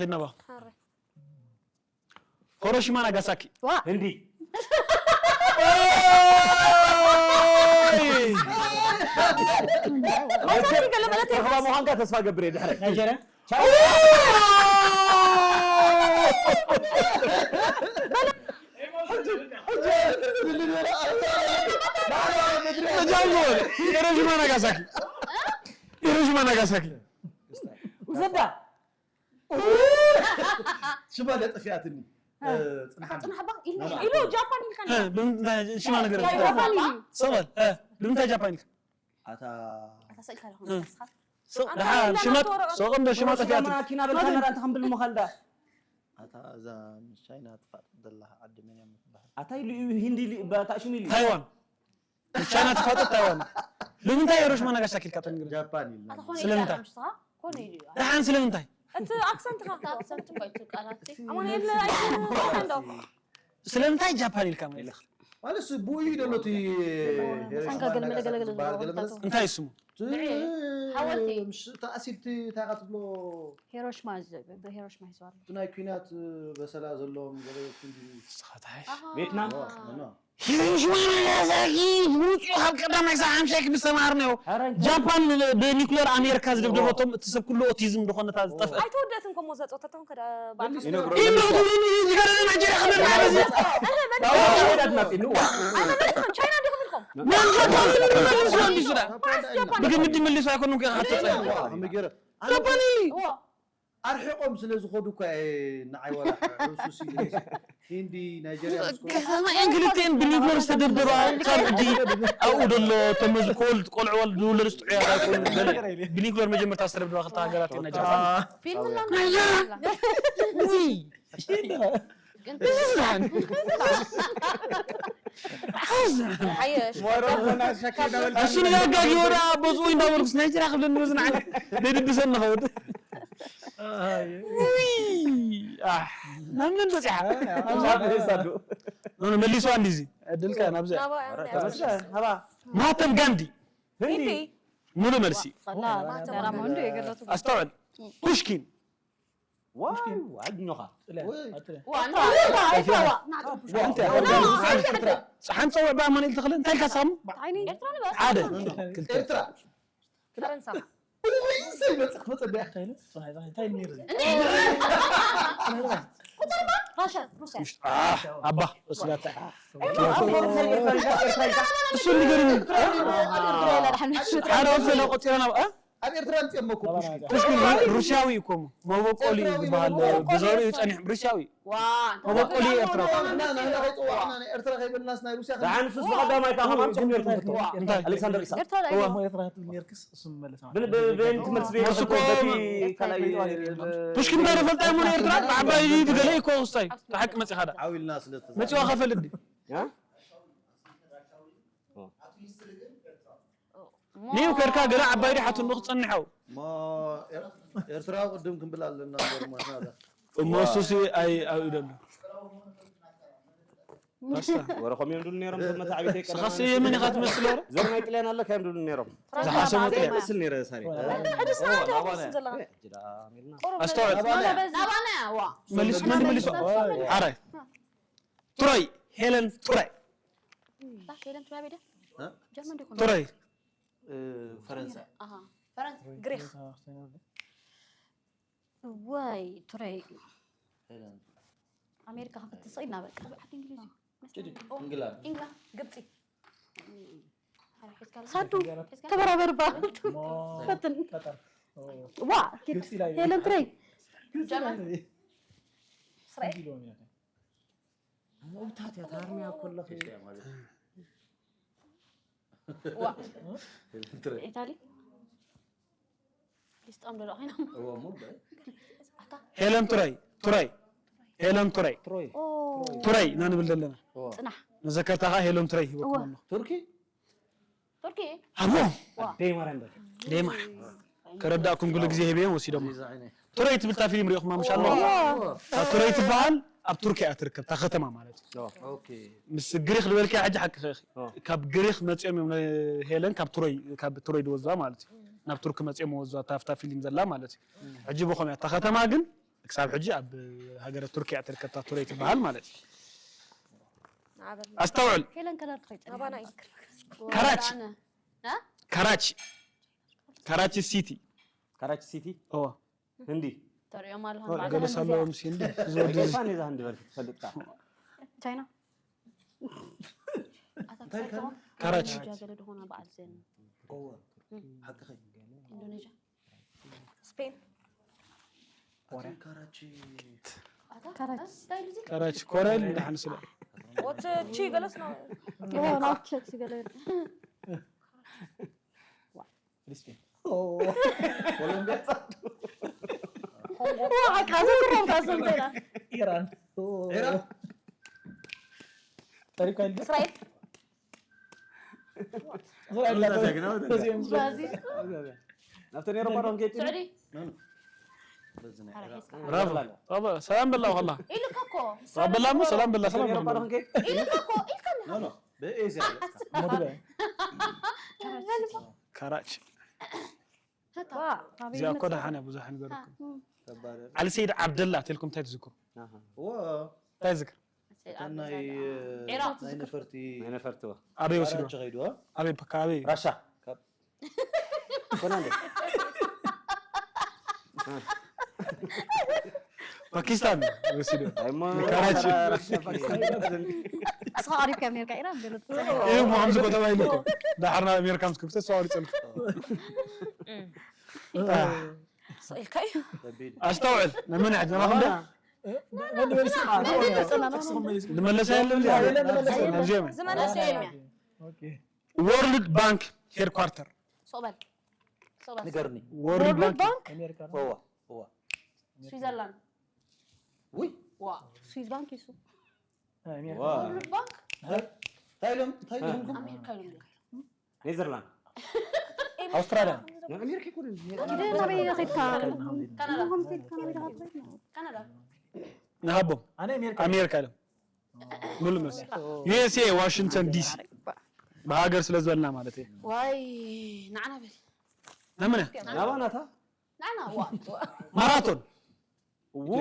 ነባ። ሀረ። ሆሮሺማ ናጋሳኪ። ዋ። ህንዲ። ረኽባ ምዃንካ ተስፋ ገብር እየ ድሕረይ። ናይጀርያ። ጃንጎ። ሂሮሺማ ናጋሳኪ። ሂሮሺማ ናጋሳኪ። ውሰዳ። ሽማ ለጥፊኣትኒ። ጽንሓ ጽንሓባ ኢሉ ኢሉ ጃፓን ኢልካ ሽማ ነገር ጃፓን ኢሉ ሰበል ብምንታይ ጃፓን ኢልካ ኣታ ኣታ ስእልካ ለኹም ደሓ ሽማ ሶቕም ዶ ሽማ ጠፊኣት ማኪና በልካ ነራ እንተ ከም ብል ምዃል ዳ ኣታ እዛ ምስ ቻይና ትፋጥ ዘላ ዓዲ መን እያ ምትበሃል ኣታ ኢሉ እዩ ሂንዲ ኢሉ እዩ፣ በታ ሽሙ ኢሉ እዩ። ታይዋን ቻይና ትፋጠጥ ታይዋን ንምንታይ ሂሮሽማ ናጋሳኪ ኢልካ ተንግር ጃፓን ኢልና ኣታ ኮነ ስለምንታይ? ኢሉ ምስኻ ኮነ ኢሉ እዩ ደሓን ስለምንታይ እቲ ኣክሰንትኻ ኣክሰንት እኮ እቲ ቃላት ኣማን የለ ኣይኮነ እንዶ ስለምንታይ ጃፓን ኢልካ ማለት ማለት ስ ብኡ እዩ ዘሎ እቲ ሳንካ ገለመለ ገለገለ ዝበሃል ገለመለ እንታይ ስሙ ሓወልቲ። ምስ ተኣሲድ እንታይ ኢኻ ትብሎ ሂሮሽማ ዝ- ብሂሮሽማ ይዘዋር እቲ ናይ ኩናት በሰላ ዘለዎም ገለ ክንዲ ስኻታይ ቬትናም ሂሮሽማ ናጋሳኪ ውፅኡ ካብ ቀዳማይ ክሳብ ሓምሻይ ክምስተማሃርናዮ ጃፓን ብኒኩሌር ኣሜሪካ ዝደብደበቶም እቲ ሰብ ኩሉ ኦቲዝም ዝኾነ እታ ዝጠፍአ ኣይተወደእትን ኮሞ ዘፀወተቶም ከዳ በዓል ሓሙስ ይነግሮ ኢምሮ ትብሉኒ ዝገደደ ናይጀርያ ክብል ማለት እዩ ዳውዳ መጽእኒ እዋ ቻይና እንዲ ክብልኩም ብግምዲ መሊሱ ኣይኮኑም ከ ሓተፀ ከመይ ገይረ ጃፓን እዩ እዎ ኣርሒቆም ስለ ዝኸዱ እኳ እየ ንዓይ ዋላ ሕሱስ ኢሉ ሂንዲ ናይጀርያ ምስ ከዱ ከተማኤን ክልቴን ብኒኩለር ዝተደብደባ ካብ ሕጂ ኣብኡ ደሎ ተመዝ ኮልድ ቆልዑ ወልድ ዝውለድ ስጥዑያት ኣይኮኑ ገለ ብኒኩለር መጀመርታ ዝተደብደባ ክልተ ሃገራት እየን ናይጀርያ ፊልም እና ውይ ግን እዚ ዝሓን ሓየሽ እሱ ንጋጋጊ ወዳ በዝኡ እንዳበልኩስ ናይጀርያ ክብለኒ ዝንዓል ደድብሰኒ ኸውድ ውይ ኣሕ ናብ መን በፂሓ መልስዋ እንዲዚ ዕድልካ ናብዚ ናባ ተመስገን ሃባ ማህተም ጋንዲ ህንዲ ሙሉ መልሲ ማተማ ኣስተውዕል ፑሽኪን ዋው ኣግኞኻ ዋና ኤርትራዋ ሓንቲ ፀውዕ ብኣማኑኤል ተኽለ እንታይ ኢልካ ሳሙ ኤርትራ ንበስ ሓደ ክልተ ኤርትራ ፈረንሳ ዘይመፅእ ክመፀ ዳ ራሻ ሩስያ ኣባ ወስዳታ እሱ ንገርኒ ሓደ ወሰነ ቆፂረ ናብ ኣብ ኤርትራ ምፅኦም እኮ ፑሽኪን ፑሽኪን ሩስያዊ እኮ መበቆሊ ዝበሃል ብዘርኡ ጸኒሖም ሩስያዊ ዋ መበቆሊ ኤርትራ ንሕና ንሕና ከይፀዋዕና ናይ ኤርትራ ከይበልናስ ናይ ሩስያ ደሓን ንሱስ ብቐዳማይ ከዓ ከማን ጽቡቕ ነርኩም ክትብሉ እንታይ ኣሌክሳንደር ኢሳቅ ኤርትራ ላይ እሞ ኤርትራ ክትብል ነርክስ እሱ መለሰ ማለት ብን ብን ትምህርቲ ቤት እሱ እኮ በቲ ኤርትራ ካልኣይ ይፈልጥ የለን። ፑሽኪን እንታይ ንፈልጣ እሞ ንኤርትራ ብዓባይ እዩ ብገለ እኮ ውስታይ ብሓቂ መፂኻ ዳ ዓው ኢልና ስለ ዝተዛ መፂዋ ከፈልዲ ያ ኒው ከድካ ገለ ዓባይ ዲሓቱ ንክፀንሐው እሞ ኤር- ኤርትራ ቅድም ክንብል ኣለና እምበር ማለት ናዳ እሞ እሱሲ ኣይ ኣብኡ ደሎ ወረ ኮም እዮም ድሉ ነይሮም ዞም መታዕቢተይ ቀደም ስኻሲ የመን ኢኻ ትመስል ወረ ዞም ናይ ጥልያን ኣለካ እዮም ድሉ ነይሮም ዝሓሰቡ ጥልያን ይመስል ነይረ ሳሪ ሕድስና ደስ ዘላ ኣስተውዕል ናባና ዋ መሊሱ መን መሊሱ ሓራይ ቱራይ ሄለን ቱራይ ሄለን ቱራይ ቤደ ጀርመን ዲኹም ቱራይ ፈረንሳ ኣሃ ፈረንሳ ግሪክ ወይ ቱረይ ሄለን ኣሜሪካ ክንክትስቕ ኢና በቃ ዓዲ እንግሊዝ እዩ እንግላንድ ኢንግላንድ ግብፂ ሳዱ ተበራበርባ ፈትን ዋ ኪድ ሄለን ቱረይ ጀርመን እስራኤል መውታት እያ ታርሚያ ኮለኺ ዋ ኢታሊ ሊስጣም ደሎ ኮይና እዋ እሞ በይ ሄለን ቱራይ ቱራይ ሄለን ቱራይ ትሮይ ኦ ቱራይ ኢና ንብል ዘለና እዋ ፅናሕ መዘከርታኻ ሄለን ቱራይ ሂወት እዋ። ኣሎ ቱርኪ ቱርኪ ኣቦ ኣደይ ማርያም በል ደይ ማርያም ከረዳእኩም ኩሉ ግዜ ሂበዮም ወሲዶም ዛ ዓይነ ቱረይ ትብል ታ ፊልም ሪእኹማ ምሽ ኣሎ እዋ እታ ቱረይ ትበሃል ኣብ ቱርኪ እያ ትርከብ እታ ከተማ ማለት እዩ ኦኬ ምስ ግሪክ ዝበልክያ ሕጂ ሓቂ ኸ ኦ። ካብ ግሪክ መፂኦም እዮም ሄለን ካብ ቱረይ ካብ ቱረይ ድወዝዋ ማለት እዩ ናብ ቱርኪ መፂኦም ወዝዋ እታ ኣብታ ፊልም ዘላ ማለት እዩ ሕጂ ብኸም እያ እታ ከተማ ግን ክሳብ ሕጂ ኣብ ሃገረ ቱርኪ እያ ትርከብ፣ እታ ቱረይ ትበሃል ማለት እዩ። ኣስተውዕል። ሄለን ከለር ትኸይድ ኣባና እዩ። ካራች እ? ካራች ካራች ሲቲ ካራች ሲቲ ኦ ህንዲ ተሪኦም ኣለኹ ገለስ ኣለዎም ሲ እንዲ ዝወዲ ገፋን እዛ ህንዲ በልክ ትፈልጥካ ቻይና ካራች ገለ ዝኾነ በዓል ዘን እወ ሓቅኺ ኢንዶኔዥያ ስፔን ኣቲ ካራቺ ካራች እንታይ ኢሉ ካራች ኮረል እንዳሓን ስለ ወትቺ ገለስ ነው ናውቸት ገለ ፍልስጤን ኮሎምቢያ ሓቃ ዘክሮም ካሰንተና ኢራን ኢራን እስራኤል ብራዚል ናብተን ኤሮፓ ዶ ክንከይድ ስዑዲ ብራቮ ሰላም በላ ከላ ኢልካ እኮ በላ እሞ ሰላም በላ ሰላም ኤሮፓ ዶ ክንከይድ ኢልካ እኮ ኢልካ ኖ ኖ ብኤዝያ ካራች ህታ እዚኣ እኮ ደሓን እያ ብዙሕ ንገርኩም ተባረር ዓሊ ሰይድ ዓብደላ ተልኩም እንታይ ትዝክሩ ወ እንታይ ዝክር ናይ ዒራቕ ናይ ነፈርቲ ናይ ነፈርትዎ ኣበይ ወሲዶ ራቻ ከይዱ ኣበይ ካ- ኣበይ ራሻ ኮና እንዴ ፓኪስታን ወሲዶ ኣይሞ ካራቺ። ኣስኻ ቀሪብካ ኣሜሪካ ኢራን ገለ እዩ ምዃኑ ዝኮ ተባሂሉ እኮ ዳሕር ናብ ኣሜሪካ ምስ ክፍተ ሰው ጸልኩ ኢልካ እዩ ከቢድ ኣስተውዕል ነመን ሕጂ ናኹም ደ ዝመለሰ የለን ኣብዚ ዝመለሰ የለን ወርልድ ባንክ ሄድኳርተር ሶበል ሶበል ንገርኒ ወርልድ ባንክ እወ እወ ስዊዘርላንድ ውይ ዋ ስዊዝ ባንክ ይሱ ዋ ወርልድ ባንክ እንታይ ኢሎም እንታይ ኢሎም ኣሜሪካ ኢሎም ኔዘርላንድ ኣውስትራልያ ኣሜሪካ ይኮነ ናበይ ኸድካ ካናዳ ከምዚ ኸድካ ናበይ ኸድካ ካናዳ ንሃቦም ኣነ ኣሜሪካ ኣሜሪካ ኢሎም ሙሉ መልሲ ዩ ኤስ ኤ ዋሽንግተን ዲ ሲ ብሃገር ስለ ዝበልና ማለት እዩ ዋይ ንዓና በል ናመና ናባናታ ንዓና ዋ ማራቶን ው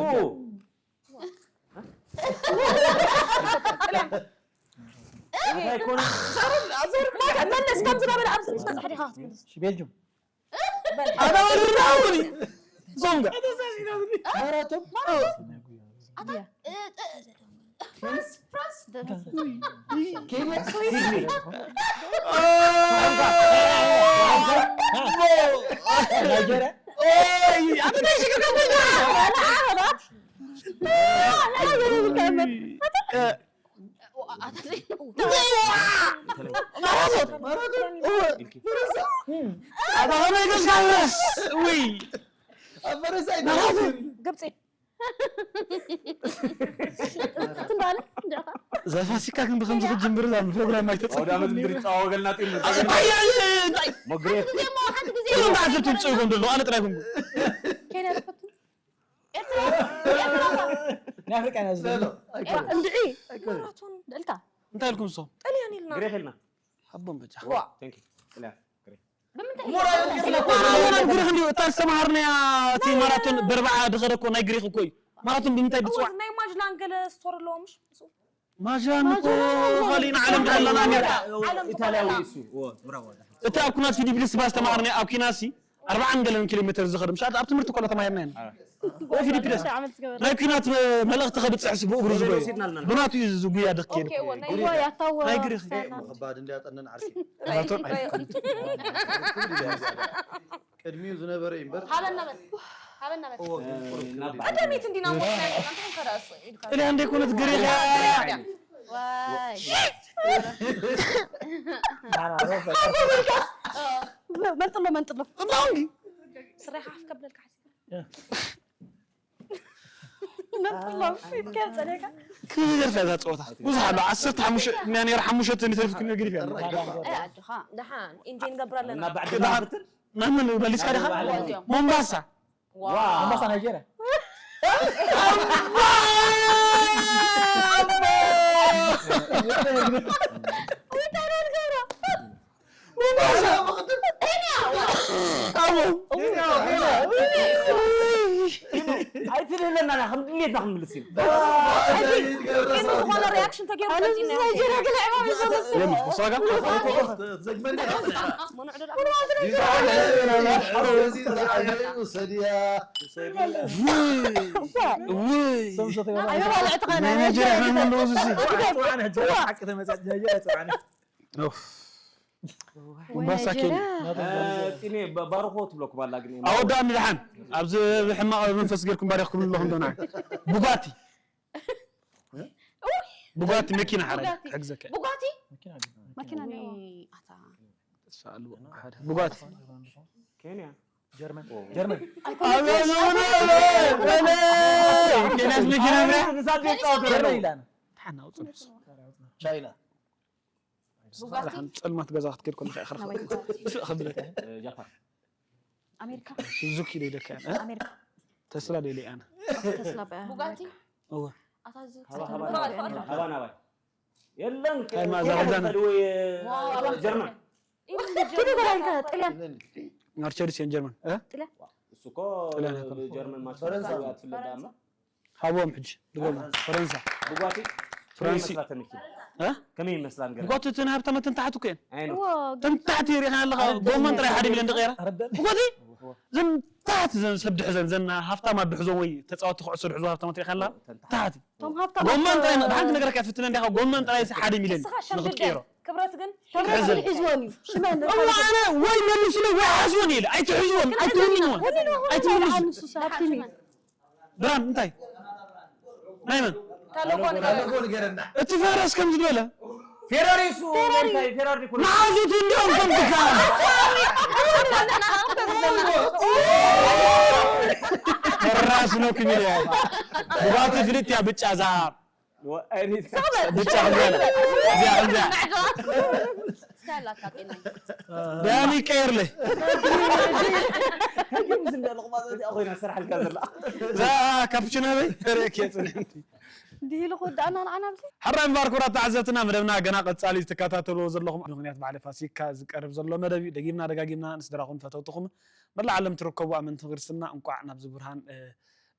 ኣይኮነ መለስ ከምዚ ናበል ኣብዚ ምስ በጻሕ ዲኻ ክትምልስ ቤልጅም ኣዳወርናውኒ ዞንጋ ማራቶን ፍራንስ ፍራንስ ኬንያ ሲድኒ ናይጀሪያ ኣታ ከመይ ገዝካለስ ውይ ኣብ ፈረንሳይ ግብፂ ትንባለ እንዲዕኻ ዘፋሲካ ግን ብከምዚ ክጅምር እዛ ፕሮግራም ኣይተፅእ ኣውዳመት እንድሪ ፃወገልና ጢም እንታይ መግሬት ግዜ እሞ ሓንቲ ግዜ እዞም በዓል ሰብ ትምፅኡ ይኾን ዘሎ ኣነ ጥራይ ኮንኩ ኬንያ ተፈቱ ኤርትራ ኤርትራ ናይ ኣፍሪቃ ኢና ዝደሊ እንድዒ ማራቶን ድዕልካ እንታይ ኢልኩም ንሶም ጥልያን ኢልና ግሬክ ኢልና ሓቦም በጃ ቴንክ ዩ ጥልያን ግሬክ ብምንታይ ግሪክ እንዲሁ እታ ዝተምሃርናያ እቲ ማራቶን በርባዓ ድኸደ እኮ ናይ ግሪክ እኮ እዩ ማራቶን ብምንታይ ድፅዋዕ ናይ ማጅላን ገለ ስቶር ኣለዎ ምሽ ማጃን እኮ ካሊእ ንዓለም ኣለና ሜዳ ኢታልያዊ እሱ እወ፣ ብራቮ። እቲ ኣብ ኩናት ፊሊፒንስ ባ ዝተምሃርናዮ ኣብ ኪናሲ ኣርብዓን ገለን ኪሎ ሜትር ዝኸደ ምሽ ኣብ ትምህርቲ ኮሎ ተማሂርና ኢና ፊሊፒንስ ዓመት ዝገበረ ናይ ኩናት መልእኽቲ ከብፅሕ ሲ ብእግሩ ዝጎየ ወሲድና ኣለና። ብናቱ እዩ ዝጉያ ደቂ ኦኬ ወ ናይ ናይ ግሪክ ምኽባድ እንዲያጠነን ዓርኪ ማራቶን ቅድሚኡ ዝነበረ እዩ እምበር ሃበና በል ሃበና በል እዎ ግን ቁሩብ ናብ ክብል በዓል ቀዳሚት እንዲና ሞት ናይ ኣንተ ከራስ ኢልካ ጥልያ እንደ ኮነት ግሪክ እያ ዋይ መንጥሎ መንጥሎ ጽባውንዲ ስራይ ሓፍ ከብለልካ ሓሲብ መንጥሎ ከብጸለካ ክደርፍ እዛ ፀወታ ብዙሕ ኣሎ ዓሰርተ ሓሙሽተ ሚያ ነይራ ሓሙሽተ ንተርፍ ክንግሪፍ ያለ ኣይ ኣጆኻ ደሓን ኢንጆይ ንገብር ኣለና ናብ ባዕዲ ክዳን ክትል መን መን መሊስካ ዲኻ እዚኦም ሞምባሳ ዋው ኣምባሳ ናይጀርያ ሞምባሳ ኬንያ ኣቦ ኣይትልለ እና ከም ድሌትና ክንምልስ ኢና። ሕጂ ግን ዝኾነ ሪያክሽን ተገይሩ ኣነ ፈጺምና ኢና። ናይጀርያ ግን ዕማም ይዘምስ የማ ንሳ ጋር ምኑዕ ዶ ውይ ኣይበላዕትኻ ናይ ናይጀርያ ሕማም ኣለዎ እዚ ሓቂ ተመጻት ጃጃ ጽዓነ ኡፍ። እምባሳ ኬንያ ጢኔ ባርኾ ትብለኩም ኣላ ግን ኣወዳእኒ ደሓን ኣብዚ ብሕማቕ መንፈስ ጌርኩም ባሪኽኩም ኣለኹም ዶ ንዓይ ቡጋቲ ቡጋቲ መኪና ሓራይ ቡጋቲ። ክሕግዘካ ቡጋቲ መኪና ውይ ነዋ ኣታ ተሳኣልዎ ሓደ ቡጋቲ ኬንያ ጀርመን ጀርመን ኬንያስ መኪና ምራ ንሳ ዶ ይጻወት ጀርመን ዘለዉ ኢላና ሓና ኣውጽእ ቻይና ቡጋቲ ጸልማት ገዛ ክትከድ ከለኻ ኢኻ ናበይ ክብለካ ጃፓን ኣሜሪካ ሱዙኪ ዶ ይደካ ኣሜሪካ ተስላ ዶ ኢለ ኣነ ተስላ በ ቡጋቲ እወ ኣታ እዚ ሃባ ሃባ ሃባ ናባይ የለን እንታይ ማእዛ ገዛና? ጀርመን ኪዱ ገራይካ ጥልያን ማርቸዲስ ጀርመን እ እሱ እኮ ጀርመን ማርቸዲስ ትፍለጥ ዳማ ሃቦም ሕጂ ድገሙ ፈረንሳ ብጓቲ ፍራንሲ መስላተ ምኪ እ ከመይ ይመስላ ነገር ብጓቱ እተን ሃብታመት ተንታሕቱ እኮ እየን ኣይኑ ተንታሕቲ ሪኢኻ ኣለኻ ጎማ ጥራይ ሓደ ሚሊዮን ደቂራ ኣረበን ብጓቲ ዘን ታሕቲ ዘን ሰብ ድሕዘን ዘን ሃፍታማ ድሕዞም ወይ ተፃወቲ ኩዕሶ ድሕዞ ሃብታማት ሪኢኻ ኣለኻ ታሕቲ ቶም ሃብታም ጎማን ጥራይ ሓንቲ ነገር ከፍትነ እንዲኻ ጎማን ጥራይ ሓደ ሚሊዮን ንስኻ ሸምግል ንክትቀይሮ ክብረት ግን ክብረት ሒዝዎም እዩ ሽመን እዋ ኣነ ወይ መልስሉ ወይ ሓዝወን ኢለ ኣይትሕዝወን ኣይትውንንወን ኣይትምልሱ ንሱ ሰብ ሃብቲ እዩ ብራን እንታይ ናይ መን ታለፎን ኣለጎ ንገረና እቲ ፈረስ ከም ዝበለ ፌራሪ እሱ ፌራሪ ኩሉ መዓዙት እንዲኦም ከምትካ ራስ ነው ክሚል ብባቲ ፍልጥ ያ ብጫ ዛ ብጫ ከምዚያ እዚያ ከምዚያ እስካላካ ጤና ዳኒ ቀይርለ ኮይና ሰራሕልካ ዘላ እዛ ካፕቹኖ በይ ርእክ የፅነ እንዲህ ኢሉ ክወዳእና ንዓና ኣብዚ ሕራይ ምባር ክቡራት ተዓዘብትና መደብና ገና ቀጻሊ ትከታተልዎ ዘለኹም ምክንያት በዓል ፋሲካ ዝቀርብ ዘሎ መደብ እዩ ደጊምና ደጋጊምና ንስድራኹም ፈተውትኹም መላእ ዓለም ትርከቡ ኣመንቲ ክርስትና እንቋዕ ናብዚ ብርሃን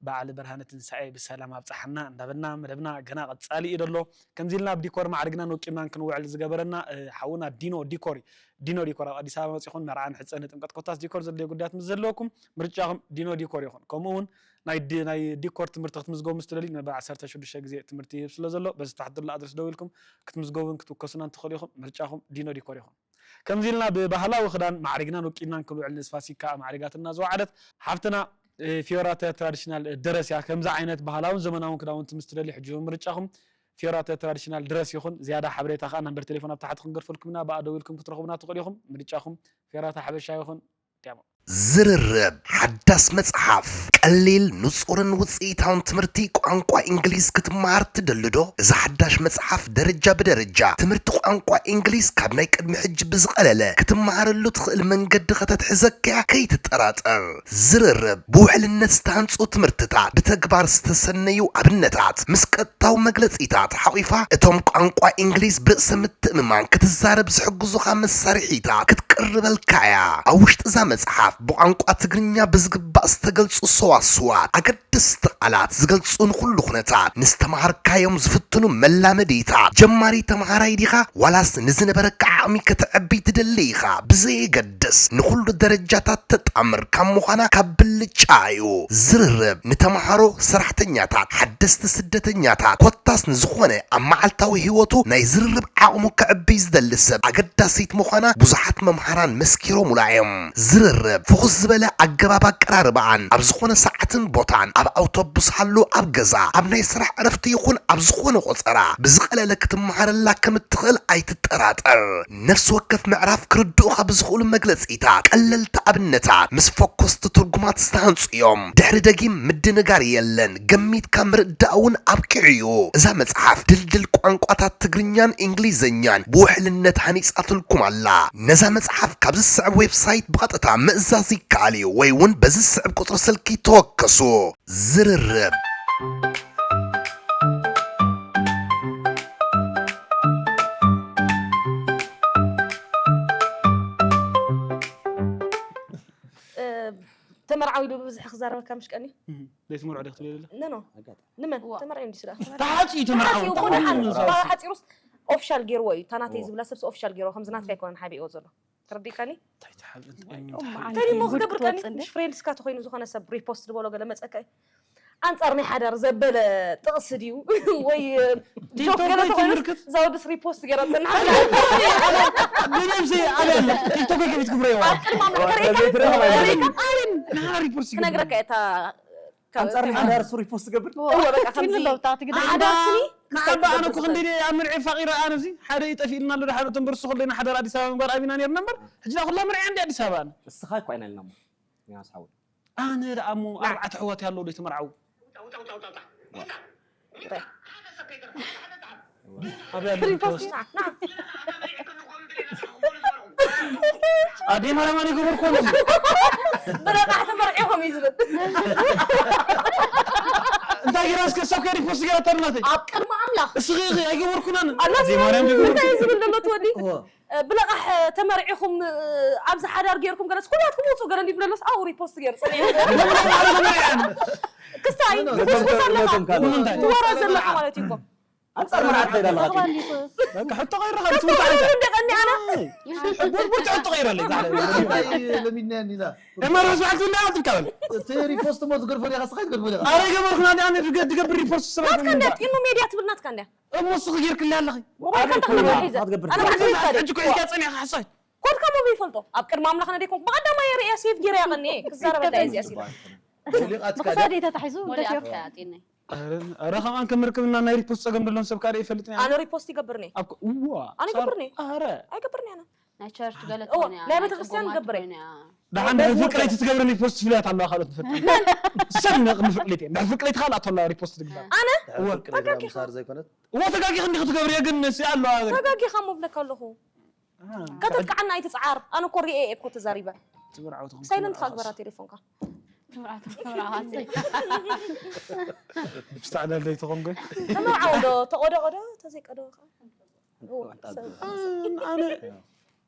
በዓል ብርሃነ ትንሳኤ ብሰላም ኣብፀሓና እንዳበልና መደብና ገና ቀጻሊ እዩ ዘሎ ከምዚ ኢልና ኣብ ዲኮር ማዕርግናን ወቂብናን ክንውዕል ዝገበረና ሓውና ዲኖ ዲኮር እዩ ዲኖ ዲኮር ኣብ ኣዲስ ኣበባ መፂኹም መርዓን ሕፀን ጥምቀት ኮታስ ዲኮር ዘድልዮ ጉዳያት ምስ ዘለወኩም ምርጫኹም ዲኖ ዲኮር ይኹን ከምኡ እውን ናይ ዲ- ናይ ዲኮር ትምህርቲ ክትምዝገቡ ምስ ትደልዩ ንመበል ዓሰርተ ሽዱሽተ ግዜ ትምህርቲ ይህብ ስለ ዘሎ በዚ ታሕቲ ዘሎ ኣድረስ ደው ኢልኩም ክትምዝገቡን ክትውከሱናን ትኽእሉ ኢኹም ምርጫኹም ዲኖ ዲኮር ይኹን ከምዚ ኢልና ብባህላዊ ክዳን ማዕሪግናን ወቂብናን ክንውዕል ንዝፋሲካ ማዕሪጋትና ዝወዓለት ሓፍትና ፊዮራተ ትራዲሽናል ደረስ እያ ከምዚ ዓይነት ባህላውን ዘመናውን ክዳውንቲ ምስ ትደልዩ ሕጂ እውን ምርጫኹም ፊዮራተ ትራዲሽናል ድረስ ይኹን ዝያዳ ሓበሬታ ከዓ ናምበር ቴሌፎን ኣብ ታሕቲ ክንገድፈልኩም ኢና ብኣ ደው ኢልኩም ክትረኽቡና ትኽእሉ ኢኹም ምርጫኹም ፊዮራተ ሓበሻ ይኹን ዲያሞ ዝርርብ ሓዳስ መጽሓፍ ቀሊል ንጹርን ውጽኢታውን ትምህርቲ ቋንቋ እንግሊዝ ክትመሃር ትደሊ ዶ? እዛ ሓዳሽ መጽሓፍ ደረጃ ብደረጃ ትምህርቲ ቋንቋ እንግሊዝ ካብ ናይ ቅድሚ ሕጂ ብዝቐለለ ክትመሃረሉ ትኽእል መንገዲ ከተትሕዘካ እያ ከይትጠራጠር። ዝርርብ ብውሕልነት ዝተሃንጹ ትምህርትታት ብተግባር ዝተሰነዩ ኣብነታት ምስ ቀጥታዊ መግለጺታት ሓቒፋ እቶም ቋንቋ እንግሊዝ ብርእሰ ምትእምማን ክትዛረብ ዝሕግዙኻ መሳርሒታት ክትቅርበልካ እያ። ኣብ ውሽጢ እዛ መጽሓፍ ብቋንቋ ትግርኛ ብዝግባእ ዝተገልጹ ሰዋስዋት፣ ኣገደስቲ ቃላት ዝገልጹ ንኹሉ ኩነታት፣ ንዝተምሃርካዮም ዝፍትኑ መላመዲታት፣ ጀማሪ ተምሃራይ ዲኻ ዋላስ ንዝነበረካ ዓቕሚ ከተዕቢ ትደሊ ኢኻ ብዘየገድስ ንኹሉ ደረጃታት ተጣምር ካብ ምዃና ካብ ብልጫ እዩ። ዝርርብ ንተምሃሮ፣ ሰራሕተኛታት፣ ሓደስቲ ስደተኛታት ኮታስ ንዝኾነ ኣብ መዓልታዊ ህይወቱ ናይ ዝርርብ ዓቕሙ ከዕብይ ዝደሊ ሰብ ኣገዳሲት ምዃና ብዙሓት መምሃራን መስኪሮሙላ እዮም። ዝርርብ ፍኹስ ዝበለ ኣገባብ ኣቀራርባኣን ኣብ ዝኾነ ሰዓትን ቦታን ኣብ ኣውቶቡስ ሃሉ ኣብ ገዛ ኣብ ናይ ስራሕ ዕረፍቲ ይኹን ኣብ ዝኾነ ቆጸራ ብዝቐለለ ክትመሃረላ ከም እትኽእል ኣይትጠራጠር። ነፍሲ ወከፍ ምዕራፍ ክርድኡኻ ብዝኽእሉ መግለጺታት ቀለልቲ ኣብነታት ምስ ፈኮስቲ ትርጉማት ዝተሃንጹ እዮም። ድሕሪ ደጊም ምድንጋር የለን፣ ገሚትካ ምርዳእ እውን ኣብቂዑ እዩ። እዛ መጽሓፍ ድልድል ቋንቋታት ትግርኛን እንግሊዝኛን ብውሕልነት ሃኒጻትልኩም ኣላ። ነዛ መጽሓፍ ካብ ዝስዕብ ዌብሳይት ብቐጥታ ምእዛዝ ይከኣል እዩ ወይ እውን በዚ ዝስዕብ ቁጽሪ ስልኪ ተወከሱ። ዝርርብ። መርዓዊ ኢሉ ብብዝሒ ክዛረበካ ምሽ ቀኒ? እህ፣ ዘይትመርዖ ዲኺ ክትብሊ ዘለኺ? ኖ፣ ኖ። ኣጋጣሚ። ንመን? ዋ። ተመርዒ እንዲ ስላ። ተሓጺኡ ተመርዓዊ። ተሓጺኡ እኮ ደሓን። ተሓጺኡ። ባዕላ ሓጺሩስ ኦፊሻል ገይርዎ እዩ። እታ ናተይ እዎ። ዝብላ ሰብሲ ኦፊሻል ገይርዎ። ከምዚ ናትካ ኣይኮነን ሓቢእዎ ዘሎ። ተረዲእካኒ? እንታይ ትሓብእ? እንታይ ኦም ትሓብእ? መዓልቲ እንታይ እሞ ጉድ ክገብር ከኒ? ክትወጽእ እንደ? ምሽ ፍሬንድስካ ተኾይኑ ዝኾነ ሰብ ሪፖስት ዝበሎ ገለ መጸካ እዩ። ኣንጻር ናይ ሓዳር ዘበለ ጥቕሲ ድዩ? ወይ ጆክ ቲክቶክ ገለ ወይ ተኾይኑስ ትምልክት? እዛ ወድስ ሪፖስት ገይራ ትጸንሓ። ብነብሲ ኣበለ ቲክቶክ ከፊት ክብረዋ። ኣብ ቅድሚ ኣምላኽ ተርእይካ? ተርእይካ? ናሃ ሪፖስት ይገብር። ክነግረካ እየ እታ ካብ ኣንጻር ናይ ሓዳር ሱ ሪፖስት ገብር? እወ፣ በቃ ከምዚ ንሓዳር ስኒ ንዓባ ኣነ እኮ ክንደይ ደይ ኣብ መርዒ ፋቒረ ኣነ እዚ ሓደ እዩ ጠፊእልና ኣሎ፣ ሓደ እቶም በርሱ ኩለና ሓዳር ኣዲስ ኣበባ ምንባር ኣቢና ነርና እምበር፣ ሕጂ ደኣ ኩላ መርዒ እንዲ ኣዲስ ኣበባ ኣነ። እስኻ እኮ ኣይና ኢልና እሞ። ዮናስ ሓወይ። ኣነ ደኣ እሞ ኣርባዕተ ኣሕዋት ያለው ዶ ተመርዓው? ኣብ ያለው ሪፖስት ና፣ ና። ኣዴ ማርያም ኣነ ገበርኩ። ብረቓሕ ተመርዒኹም እዩ ዝብል። እንታይ ገይራ እስከ ሰብ ከይ ሪፖስት ገይራ ተርናተይ? ኣብ ቅድሚ ኣምላኽ። እስኺ፣ እስኺ ኣይገበርኩናን። ኣላ ኣዴ ማርያም ዝብል ገበርኩ። እንታይ ዝብል ዘሎ ትወዲ? እወ። ብለቓሕ ተመርዒኹም፣ ኣብዚ ሓዳር ጌርኩም ገለስ ኩላትኩም ውጹ ገለ እንዲብለሎስ ኣብኡ ሪፖስት ገይሩ ጸኒሑ። ክስታይ፣ ነቶም ትጉስጉስ ኣለኻ። ነቶም ካልኦት። ንምንታይ? ትወረ ዘለኻ ማለት እዩ እኮ። ኣንጻር መርዓት ከይዳ ኣለኻ። በቃ ሕቶ ቀይርኻ፣ ከስቶ ትምንታይ? ቀይሩ እንደ ቀኒ ኣነ። ኣይ፣ ቡርቡር ሕቶ ቀይራለይ፣ ዛዕባ። እንታይ ለሚድናያ እንዲና? እማ ራስ በዓልቲ እንዳ ኣትልካ በል። እቲ ሪፖስት እሞ ትገድፎ ዲኻ፣ ስኻ ትገድፎ ዲኻ? ኣረ ገበርኩና፣ ኣነ ድገ-፣ ድገብር ሪፖስት ስራሕ ናትካ እንደ፣ ጢኑ ሜድያ ትብል ናትካ እንደ። እሞ እስኺ ጌርክልኒ ኣለኺ። ሞባይልካ እንታይ ኮይንካ ሒዘ? ኣነ ባዕለይ ሪፖርት ሪፖርት ሕጂ እኮ ሒዝካ ጸኒሕካ ሓሳዊት። ኮድካ ሞ ይፈልጦ። ኣብ ቅድሚ ኣምላኽ ነደይ ኮንኩ ብቐዳማይ ርእያ ሴቭ ጌረ ያቐኒ። ክዛረበ እንታይ እዚኣ ሲል። ሞሊቓትካ ድያ? ብኽሳደይ ተታሒዙ ሞሊቓትካ እንተትዮ። ኣጢኒ። ኣረ፣ ኣረ፣ ከምኣን ከም ርክብና ናይ ሪፖስት ጸገም ደሎን ሰብ ካደ ይፈልጥ እያ። ኣነ ሪፖስት ይገብርኒ። ኣብ ኮ-፣ እዋ፣ ኣነ ሳር-፣ ይገብርኒ። ኣረ። ኣይገብርኒ ኣነ። ናይ ቸርች ገለ እዎ፣ ትኾን እያ፣ ናይ ናይ ቤተክርስትያን ጸጎማት ገብር እያ። ትኾን እያ። ደሓን ናይ መዝሙር ፍቅረይ ገለ። ትትገብረኒ ሪፖስት ፍልያት ኣለዋ ካልኦት ንፈልጥ። ሰብ ንቕድሚ ፍቅረይ እየ። ናይ ፍቅረይ ትኻል ኣቶላ ሪፖስት ትግበር። ኣነ? እወ። ፍቅረይ ተጋጊኻ። ምሳር ዘይኮነት? እወ፣ ተጋጊኽ እንዲኽ ትገብር እየ ግን ንስ ኣለዋ። ተጋጊኻ እሞ ብለካ ኣለኹ። አ። ከተጥቅዓና ኣይትጽዓር። ኣነ እኮ ሪኤ እየ እኮ ተዛሪበ። ትምርዓው ትኹን ሳይለንት ትምርዓው። ካግበራ ቴሌፎንካ። ትምርዓው ትምርዓው። ብስተዕላል ዘይትኾን ግን። ተመርዓው ዶ ተቆዶ ቆዶ ተዘይቀዶ ኸ? እወ፣ ሰብ። ኣነ፣ ኣነ፣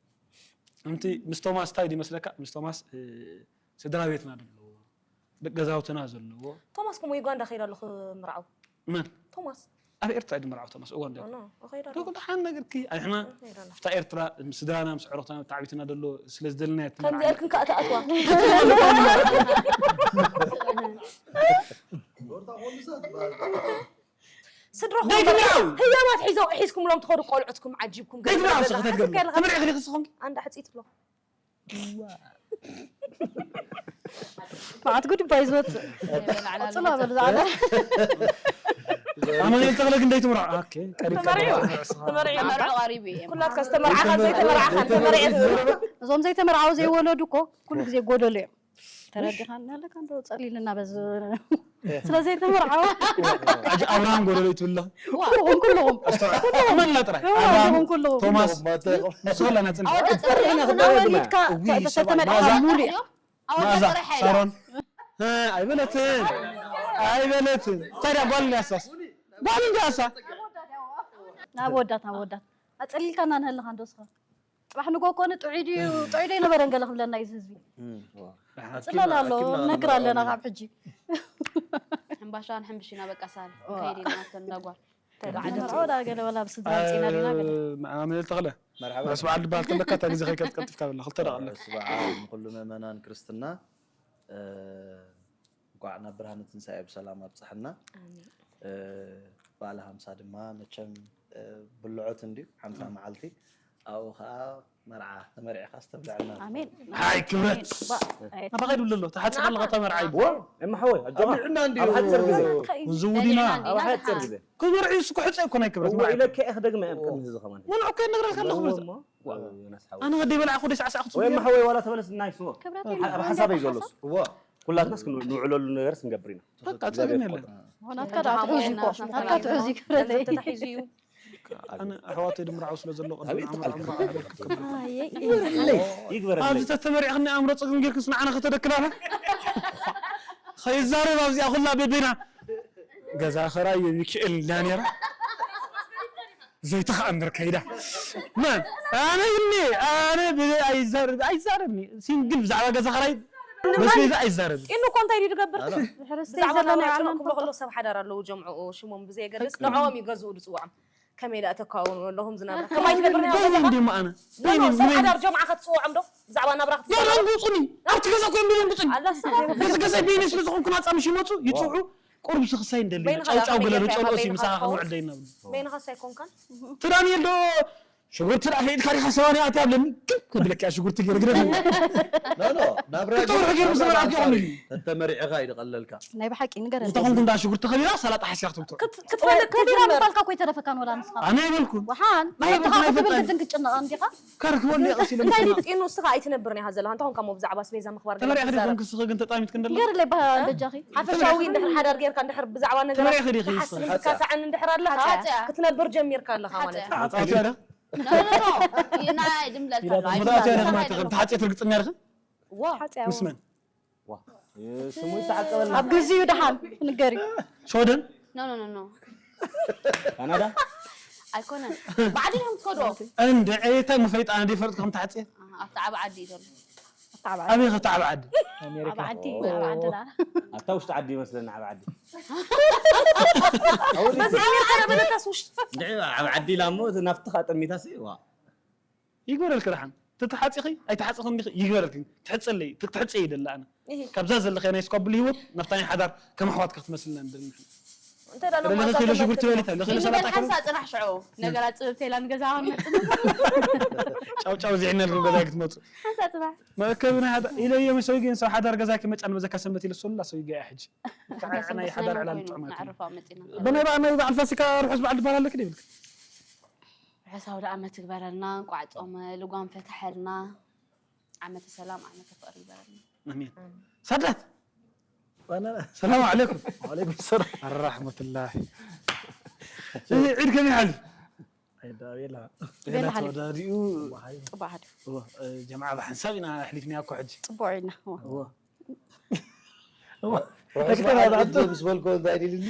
እንቲ ምስ ቶማስ እንታይ ድዩ መስለካ? ምስ ቶማስ፣ እ፣ ስድራ ቤትና ዘለዎ፣ ደቂ ገዛውትና ዘለዎ። ቶማስ ከም ዩጋንዳ ከይዳ ኣለኹ ምርዓው። መን? ቶማስ። ኣብ ኤርትራ ድምርዓው ቶማስ፣ ኡጋንዳ። ኖ፣ ኖ፣ ከይዳ ደቂ ኣለኹ። ደሓን ነገርኪ፣ ኣይ፣ ሕና ከይዳ ኣለኹ። ኣብታ ኤርትራ ምስ ስድራና፣ ምስ ኣዕሩኽትና፣ ተዓቢትና ዘሎ ስለ ዝደለና እያ ከምዚ ትምርዓው። ኣልክን ከኣ ትኣትዋ። ስድራኹም ደይ ትምርዓው። ህያባት ሒዞ-፣ ሒዝኩምሎም ትኸዱ ቆልዑትኩም ዓጂብኩም ደይ ትምርዓው፣ ገለ ስኽተት ገለ ገለ። ትምርዒ ክዲ ክስኹም። ኣንዳ ሕጺት ብሎ። መዓት ጉድ ባይ ዝወጽእ። ጽላ በል ዝዓለ። ኣማኑኤል ተኽለ ግን ደይ ትምርዓው። ኦኬ፣ ቀሪብ ተመርዒ፣ ቀሪብ። ተመርዒ። መርዑ ቀሪቡ እዩ። ኩላትካ ዝተመርዓኻን ዘይተመርዓኻን ተመርዒ። እዞም ዘይተመርዓው ዘይወለዱ እኮ ኩሉ ግዜ ጎደሎ እዮም። ተረዲኻና ኣለካ እንዶ ጸሊልና በዚ ስለ ዘይተመርዓው። ኣጅ ኣብርሃም ጎደሎ ይትብሎ። ኩሉኹም፣ ኩሉኹም። ኣስተውዕል። ኩሉኹም። መን ጥራይ? ኩሉኹም፣ ኣብርሃም፣ ኩሉኹም። ቶማስ፣ ኩሉኹም። ንሱ ከለና ጽንሕ። ኣወዳት ጥሪ ኢና ኣወዳት ክደረግና። ጥሪ ኢና። እዊ፣ ሰባ-፣ ሰተመርዓ ማዛ፣ ሙሉ። ኣወዳት ማዛ፣ ጥሪ ሓይላ። ሳሮን። እ፣ ኣይበለትን። ኣይበለትን። እንታይ ደኣ ጓል እንድያሳስ? ጓል እንድያሳ? ናብ ወዳት፣ ናብ ወዳት። ኣጸሊልካና ንህልኻ እንዶ እስኻ። ጽባሕ ንጎ ኮነ ጥዑይ ድዩ፣ ጥዑይ ዶ ይነበረን ገለ ክብለና እዩ እዚ ህዝቢ። እም፣ ዋ። ጽላል ኣሎ፣ ኣኪብና፣ ነግር ኣለና ኣኪብና። ካብ ሕጂ። ሕምባሻ ንሕምብሽ ኢና በቃ ሳል። ዋ። ከይድ ኢና ኣብተን እንዳ ጓል። ተጋዓደት። መርዓው ዳ ገለ ወላ ብስድራ ኣምጺና ዲና ገለ። እ፣ መ-፣ ኣማኑኤል ተኽለ። መርሓባ። ራስ በዓል ድበሃል ተለካ እታ ግዜ ከይቀልጥፍ ካብ ክልተ ደቕ ኣለካ። ራስ በዓል ንኩሉ ምእመናን ክርስትና፣ እ፣ እንኳዕ ናብ ብርሃነ ትንሳኤ ብሰላም ኣብጽሐና። ኣሜን። እ፣ በዓለ ሃምሳ ድማ መቸም፣ እ፣ ብልዖት እንድዩ፣ ሓምሳ እም። መዓልቲ። ኣብኡ ኸኣ መርዓ ተመሪዕኻ ዝተብልዐና ኣሜን። ትኸውን። ሃይ ክብረት። ኣሜን። ባ-፣ ኣይ፣ ናባኻ ይድውል ኣሎ፣ ተሓጽብ ኣለኻ፣ ተመርዓይ። ዋ፣ እማ ሓወይ፣ ኣጆኻ። ኣብልዕና እንድዩ። ኣብ ሓጺር ግዜ። ናትካ እዩ። ዝውዲና። ደሊዕና እንድዩ፣ ኣብ ናትካ። ሓጺር ግዜ። ክመርዕዩ እሱ ክሕጸ እኮ ናይ ክብረት ወይ መርዓይ። ኢለካ እየ ክደግመ እየ ኣብ ቅድሚ ህዝቢ ከማን። ምንዑ እኮ ይነግረልካ ኣለኹ በዛ። እሞ፣ ዋ፣ ዮናስ ሓወይ። ኣነ ወዲ በልዓ እኮ ደይ ሰዓት ሰዓት ክትብሉ። ወይ እማ ሓወይ ዋላ ተመለስ፣ ናይ ስዎ። ክብረት ኣብ፣ ኣብ ሓሳበይ ዘሎ እሱ። ዋ። ኩላትናስ ክን-፣ ንውዕለሉ ነገርስ ክንገብር ኢና። በቃ፣ ጸገም የለን። ናትካ ደኣ ትሑዝ እዩ እኮ። ናትካ ትሑዝ እዩ፣ ክብረተይ። ገንዘብ ተታሒዙ እዩ። ኣነ ኣሕዋተይ ድምርዓው ስለ ዘሎ፣ ኣቤት፣ ቅድሚ ዓመት ዓመት ዓመት ዓመት ኣየ፣ ይግበረለይ። ኣብዚ ተተመሪዕኽኒ ኣእምሮ ጸገም ጌርክስ ንዓና ከተደክላና? ኸይዛረብ ኣብዚኣ ኩላ በበይና። ገዛ ኸራይ ሚካኤል ኢላ ነይራ። ዘይተኸኣምር ከይዳ። መን? ኣነ እኒ፣ ኣነ ብ-፣ ኣይዛረብ-፣ ኣይዛረብኒ። ሲንግል ብዛዕባ ገዛ ኸራይ መስቤዛ ኣይዛረብ። ኢኑ እኮ እንታይ ድዩ ዝገብር? ሕርስተይ ብዛዕባ ዘለና ናብራ ይዓለም ጭንቕ ክብሎ ከሎ ሰብ ሓዳር ኣለዉ ጀምዑ ሽሞም ብዘየገድስ ንዕኦም ይገዝኡ ድፅውዖም ከመይ ደኣ ተካውኑ ኣለኹም ዝናብራ ከማይ ትነብር በይነይ እንዲ ኣነ በይነይ ሰብ ሓዳር ጀምዓ ከትፅውዖም ዶ ብዛዕባ ናብራ ክትፅውዖም የደንጉፁኒ ኣብቲ ገዛ ኮይም ብደንጉፅኒ ኣላ ሰላም በዚ ገዛ በይነይ ስለ ዝኾንኩ ናፃ ምሽ ይመፁ ይፅውዑ ቁሩብ ስኽሳይ እንደሊ በይንኻ ጫውጫው ዳመይ ገለ ጌርካ ጨልኦ በይንኻ ምሳኻ ትኸውን? ክንውዕል ደይና ብሉ በይንኻስ ኣይኮንካን ትዳንኤል ዶ ሽጉርቲ ዳ ከይድካ ዲኻ ሰባንያ ኣትያ ብለኒ ግብ ክብለካ ሽጉርቲ ገይረ ግደፍ ኖ ኖ ናብራ ክተውሪ ገይሩ ምስ መርዓት ይኹን እዩ ተተመሪዕኻ እዩ ዝቐለልካ ናይ ብሓቂ ንገረኒ እንተኾንኩም ዳ ሽጉርቲ ከቢራ ሰላጣ ሓስያ ክትብትዑ ክትፈልጥ ከቢራ ትጅምር ምባልካ እኮ ይተረፈካ ንወላ ንስኻ ኣነ ኣይበልኩን ወሓን ናይ ወድኻ ፈጣሪ ክትብል ፈጣሪ። ግን ክትጭነቕ እንዲኻ ከርክበሉ የቐሲለ እንታይ ጢኑ እስኻ ኣይትነብርን ኢኻ ዘለኻ እንተኾንካ እሞ ብዛዕባ ኣስቤዛ ምኽባር ገለ ተመሪዕኺ ትዛረብ። ዲኹም ክስኺ ግን ተጣሚትክ እንደላ ገርለይ በጃኺ ሓፈሻዊ እንድሕር ሓዳር ጌርካ እንድሕር ብዛዕባ ነገራት ተመሪዕኺ ዲኺ ትሓስብ ትካታዕን እንድሕር ኣለኻ ሓጢያ። ክትነብር ጀሚርካ ኣለኻ ማለት እዩ። ሓጢያ። ኣፃውትያ ዶ ኖ ኖ ኖ ናይ ድምለል ኣሎ መታወትያ ዲኹም ኣይትኽን ተሓፂት ርግፅኛ ዲኽን ዋ ምስ መን ስሙ ይተዓቀበልና ኣብ ግዜኡ ደሓን ንገሪ ሾደን ኖ ኖ ኖ ኖ ካናዳ ኣይኮነን ብዓዲ ዲኹም ትኸዶ እንድዒ እንታይ ምፈይጣ ኣነ ደይፈለጥኩ ከም ተሓፅየ ኣብቲ ዓብ ዓዲ እዩ ዘሎ ኣበይ ኸ ተዓብ ዓዲ ኣብ ዓዲ ዓድና ኣታ ውሽጢ ዓዲ ይመስለኒ ዓብ ዓዲ በዚ ዓብየር ከረበለካስ ውሽጢ እንድዒ ዓብ ዓዲ ኢላ እሞ ናብቲ ከዓ ጠሚታሲ ዋ ይግበረልኪ ደሓን ተተሓፂኺ ኣይተሓፅኽን ዲኺ ይግበረልኪ ትሕፀለይ ትሕፀይ ይደሊ ኣነ ካብዛ ዘለኸ ናይ ስኳብል ህይወት ናብታ ናይ ሓዳር ከም ኣሕዋትካ ክትመስልና ንደሊ ንሕና እንታይ ደኣ ለለ ማዛ ከይሎ ሽጉርቲ ተመልክት በሊታ ለኸይሎ ንበል ሰላጣ ሓንሳ ከይሎ ፅናሕ ሽዑ ነገራት ፅብብቲ ኢላ ንገዛ ክንመፅእ ጫው ጫው ዚዕነልኩም ገዛ ክትመፁ ሓንሳ ፅናሕ መእከብና ሓዳ ኢለዮ መሰዊ ግን ሰው ሓዳር ገዛ ክመጫ ንበዘካ ሰንበት ኢለ ሶላ ሰው ይገያ ሕጂ ናይ ሓዳር ዕላል ጥዑማት ንዕርፋ መፂና በናይ በዓል ናይ በዓል ፋሲካ ርሑስ በዓል ዝበሃል ኣለክ ይብልክ ርሑስ ኣውደ ዓመት ይግበረልና እንቋዕ ጾመ ልጓም ፈትሐልና ዓመተ ሰላም ዓመተ ፍቅሪ ይግበረልና ኣሜን ሳዳት ሰላም ዓለይኩም ዓለይኩም ሰላም ኣራሕመቱላሂ እዚ ዒድ ከመይ ሓሊፉ ኣይዳ ቤላ ቤላ ሓሊፉ ተወዳዲኡ ፅቡቅ ሓሊፉ እወ፣ ጀምዓ ብሓንሳብ ኢና ኣሕሊፍናያ እኮ ሕጂ ፅቡቅ ኢልና እወ። እወ። ርሑስ በዓል ዕድመ ምስ በልኮ እንታይ ኢልኒ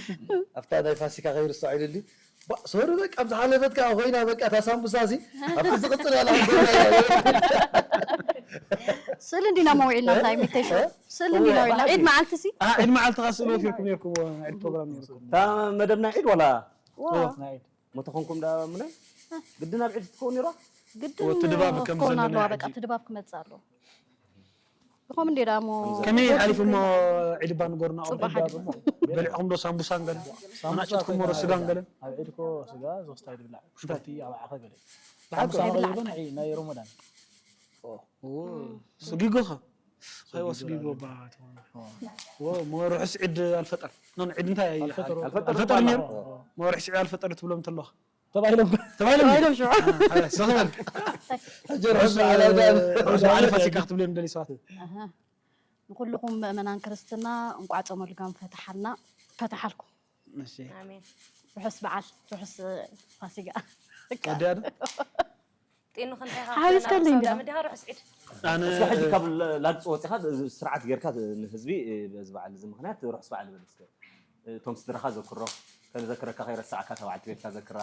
ኣብታ ናይ ፋሲካ ከይርስዖ ኢልኒ ሶሪ በቃ ኣብ ዝሓለፈት ከዓ ኮይና በቃ እታ ሳምቡሳ ሲ ኣብቲ ዝቕፅል ያለ ስእሊ እንዲና መውዒልና እንታይ ሚተሽ ስእሊ እንዲና ውዒልና ዒድ መዓልቲ ሲ ዓ- ዒድ መዓልቲ ካ ስእሊ ወፊርኩም ነርኩም ናይ ዒድ ፕሮግራም ነርኩም እታ መደብ ናይ ዒድ ዋላ እወ፣ ናይ ዒድ መተኾንኩም ዳ ምነ ግድን ኣብ ዒድ ትኸውን ነይራ ግድን ወቲ ድባብ ከም ክኸውን ዘለና ኣለዋ ሕጂ። በቃ እቲ ድባብ ክመፅእ ኣለዎ ብኸም እንዴ ዳሞ ከመይ ሓሊፉ እሞ ዒድ ባንጎርና ፅቡቅ ሓሊፉ። በሊዕኹም ዶ ሳምቡሳን ገለ መናጭትኩም ዶ ስጋን ገለ ኣብ ዒድኮ ስጋ ዞስታይ ድብላዕ ሽኮርቲ ኣብ ዓኸ ገለ ብሓቂ ሳምቡሳ ይብላዕ። ናይ ናይ ሮሞዳን ስጊጎ ኸ ሃይዋ ስጊጎ ባ ሞ ርሑስ ዒድ ኣልፈጠር ኖን ዒድ እንታይ ኣልፈጠር ኣልፈጠር ነይሩ ሞ ርሑስ ዒድ ኣልፈጠር ትብሎም ተለኻ ተባሂሎም ተባሂሎም ተባሂሎም ሽዑ ሰኽበል ሕጂ ርሑስ በዓል ኣውደ ዓመት ርሑስ በዓል ፋሲካ ክትብሎም ደሊ ሰባት ኣሃ። ንኩልኹም ምእመናን ክርስትና እንቋዕ ጾመ ልጓም ፈትሓልና ፈትሓልኩም እሺ ኣሜን ርሑስ በዓል ርሑስ ፋሲጋ ወዲያ ዶ ጢኑ ክንታይ ሓቢስከኒ እንዲኻ። ምድሃ ርሑስ ዒድ ኣነ እስኻ ሕጂ ካብ ላግፂ ወፂኻ ስርዓት ጌርካ ንህዝቢ በዚ በዓል እዚ ምክንያት ርሑስ በዓል በል እስከ እቶም ስድራኻ ዘክሮ ከንዘክረካ ከይረሳዕካ ተባዕልቲ ቤትካ ዘክራ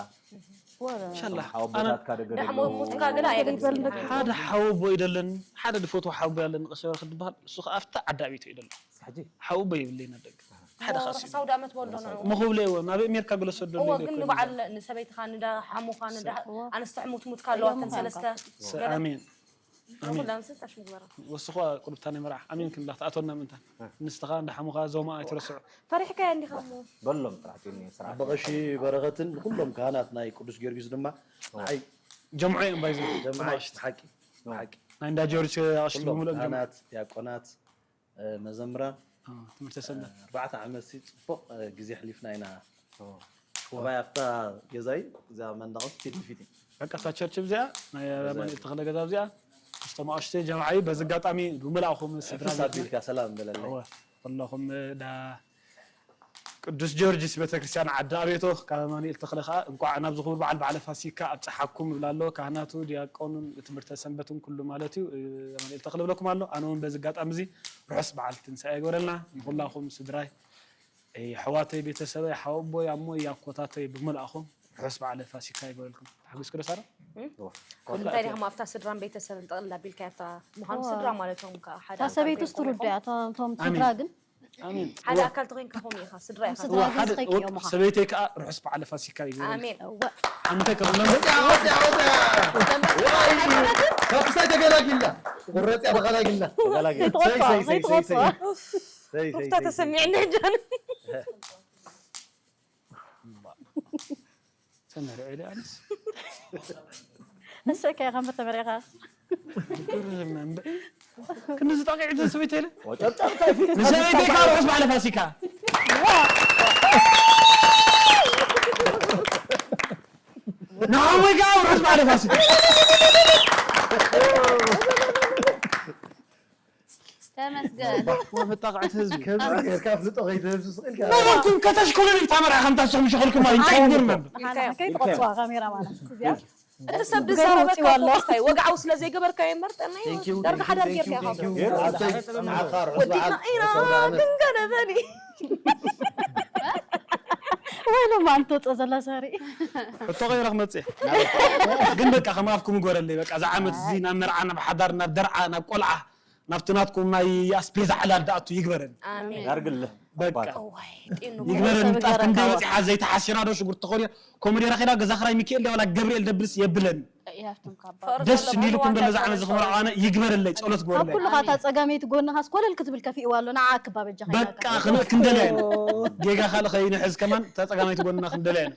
ሻላ ሓወቦታትካ ደገ ድሕሞ ደገ ሙትካ ግዳ ኣየገድስን ሓደ ሓወቦ ይደለኒ ሓደ ድፈትዎ ሓወቦ ያለኒ ቀሰበረ ክድበሃል እሱ ከዓ ኣብታ ዓዲ ኣቤት እዩ ደሎ እስካ ሕጂ ሓወቦ ይብለይ ናደገ ሓደ ካሲ ረሳው ዳመት ወልዶ ንዑ ምኹብለ እወ ናብ ኣሜሪካ ገለ ሰዶ እወ ግን ንበዓል ንሰበይትኻ ንዳ ሓሙኻ ንዳ ኣንስቲ ሕሙት ሙት ካለዋተን ሰለስተ ኣሜን ኣሜን ኩላን ስልጣሽ ምግበራ ወስኳ ቁርብታ ናይ መርዓ ኣሜን ክንዳ ክትኣትወና ምእንታ ንስትኻ እንዳ ሓሙኻ ዞማ ኣይትረስዑ ፈሪሕካያ እንዲኻ እሞ በሎም ጥራሕ ጢኒ ስርዓት ኣቦ ቀሺ በረኸትን ንኩሎም ካህናት ናይ ቅዱስ ጊዮርጊስ ድማ ንዓይ ጀምዖ እዮም ባይዘ ጀምዓ ሓቂ ሓቂ ናይ እንዳ ጀርጅ ኣቅሽቲ ኩሎም ብምልኦም ጀምዖ ካህናት ዲያቆናት እ፣ መዘምራን ትምህርቲ ሰንበት ኣርባዕተ ዓመት ሲ ፅቡቅ እ፣ ግዜ ኣሕሊፍና ኢና ኣባይ ኣብታ ገዛይ እዛ መንደቕ ፊት ንፊት እዩ በቃ እታ ቸርች እዚኣ ናይ ኣማኑኤል ተኽለ ገዛ እዚኣ ምስቶም ኣቅሽቲ ጀምዓ እዩ በዚ ኣጋጣሚ ብምልኣኹም ስድራ ሕፍስ ቤትና ኣቢልካ ሰላም በለለይ እወ፣ ኩለኹም ዳ ቅዱስ ጊዮርጊስ ቤተክርስትያን ዓዲ ኣቤቶ ካብ ኣማኑኤል ተኽለ ከዓ እንኳዕ ናብዚ ክቡር በዓል በዓለ ፋሲካ ኣብፀሓኩም ይብላ ኣሎ ካህናቱ ዲያቆኑን ትምህርተ ሰንበትን ኩሉ ማለት እዩ ኣማኑኤል ተኽለ ብለኩም ኣሎ ኣነ እውን በዚ ኣጋጣሚ እዚ ርሑስ በዓል ትንሳኤ ይግበረልና ንኩላኹም ስድራይ ኣሕዋተይ ቤተሰበይ ሓወቦይ ኣሞይ ኣኮታተይ ብምልኣኹም ርሑስ በዓለ ፋሲካ ይግበረልኩም። ተሓጒስኪ ዶ ሳራ? እንታይ ዲኹም ኣብታ ስድራን ቤተሰብን ጠቕልል ኣቢልካ ኣብታ ምዃኑ ስድራ ማለቶም ከዓ ሓደ እታ ሰበይቱስ ትርዶ እያ። እቶም እቶም ኣሜን። ስድራ ግን ኣሜን። ሓደ ኣካል ተኮይንካ ከምኡ ኢኻ ስድራ ኢኻ። ስድራ ግን ሓደ ዝኸይድ እዮም ሰበይተይ ከዓ ርሑስ በዓለ ፋሲካ ይግበረልኩም። ኣሜን። ኣንተ ከም መን ወፂኣ ወፂኣ ወፂኣ ዋይ ካብ ክሳይ ተገላጊልና ቁረፂያ ተገላጊልና ከይትቆፅዖ ከይትቆፅዖ ሩፍታ ተሰሚዕኒ ሕጃን ሰመረ ኢለ ኣነስ ንስካ ኢኻ እምበር ተመሪኻ ግርም እምበር ክንዚ ጣቂዕ ተስቢት ኢለ ወጨብጨብታይ ፊት ንሰበይተይ ከዓ ርሑስ በዓለ ፋሲካ ንዓመይ ከዓ ርሑስ በዓለ ፋሲካ ተመስገን። መጣቕዕቲ ህዝቢ ከምዚ ጌርካ ኣፍልጦ ከይትህብ ስቕ ኢልካ ናባኩም ከተሽኩሉኒ ብታ መርዓ ከምታ ንስኹም ሸኹልኩም ማለት እንታይ ይግርም ሓና ከይትቆፅዋ ካሜራ ማለት እዚኣ እቲ ሰብ ገይሩ ዝዛረበካ ወፂኡ ኣሎ። ኮስታይ ወግዓዊ ስለ ዘይገበርካ እምበር ጠናይ ዳርጋ ሓዳር ጌርካ ኢኻ ኣብተይ ንዓኻ ርሑስ በዓል ወዲና ኢና ድንገረበኒ ወይ ሎማ ኣንተውፀ ዘላ ሰሪ ሕቶ ቀይረ ክመፅእ ግን በቃ ከም ኣብኩም ይጎረለይ በቃ እዛ ዓመት እዚ ናብ መርዓ ናብ ሓዳር ናብ ደርዓ ናብ ቆልዓ ናብቲ ናትኩም ናይ ኣስቤዛ ዕላል ደኣቱ ይግበረን ኣሜን ያርግልህ በቃ እዋይ ጢኑ ይግበረን ሰብ ምጣፍ ክንደይ ይግበረካ። በፂሓ ዘይተሓሲራ ዶ ሽጉርቲ ተኾንያ ኮመዴራ ኸዳ ገዛ ክራይ ሚካኤል ዲያ ዋላ ገብርኤል ደብልስ የብለን ይሃፍትም ካባ ፍቕሪ ደስ ዘለዎ እንዲልኩም ዋጋ ደለዛ ዓመት ይበልጾ። ዝኽምራ ኣነ ይግበረለይ ጸሎት ካብ ግበረለይ ኩሉ ካታ ፀጋመይቲ ጎንኻስ ኮለል ክትብል ከፊእዋ ኣሎ ንዓ ክባ በጃ በቃ ክንእ ክንደልያ ኢና ጌጋ ካልእ ከይንሕዝ ከማን ተፀጋመይቲ ጎንና ክንደልያ ኢና